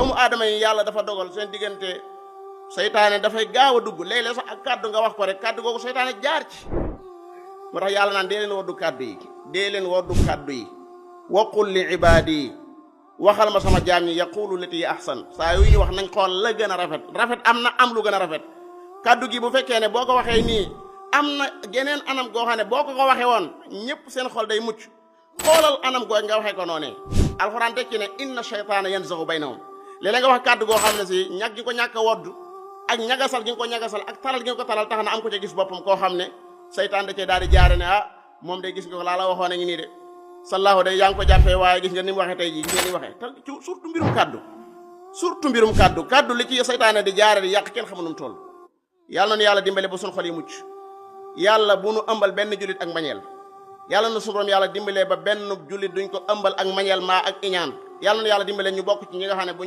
doomu aadama yi yàlla dafa dogal seen diggante seytaane dafay gaaw a dugg léeg-léeg sax ak kàddu nga wax ko rek kàddu googu seytaane jaar ci moo tax yàlla naan dee leen woddu kàddu yi dee leen woddu kàddu yi waqul li ibaadi waxal ma sama jaam ñi yaqulu lati ahsan saa yu ñu wax nañ xool la gën a rafet am na am lu gën a rafet kàddu gi bu fekkee ne boo ko waxee nii am na geneen anam goo xam ne boo ko waxee woon ñëpp seen xol day mucc xoolal anam goo nga waxee ko noonee alxuraan teg ci ne inna shaytaana yanzagu baynahum léeg-léeg nga wax kàddu goo xam ne si ñàkk gi ko ñàkk a wodd ak ñagasal gi nga ko ñagasal ak taral gi nga ko taral tax na am ko ca gis boppam koo xam ne seytaan da cee daal di jaare ne moom day gis nga ko laa la waxoon a ngi nii de sallahu day yaa ngi ko jàppee waaye gis nga ni mu waxee tey jii gis nga ni mu waxee te surtout mbirum kàddu li ci seytaane di jaare di yàq kenn xamu nu mu toll yàlla na yàlla dimbale ba suñu xol yi mucc yàlla bu nu ëmbal benn jullit ak mbañeel yàlla na suñu borom yàlla dimbalee ba benn jullit duñ ko ëmbal ak mbañeel maa ak iñaan yàlla na yàlla dimbale ñu bokk ci ñi nga xam ne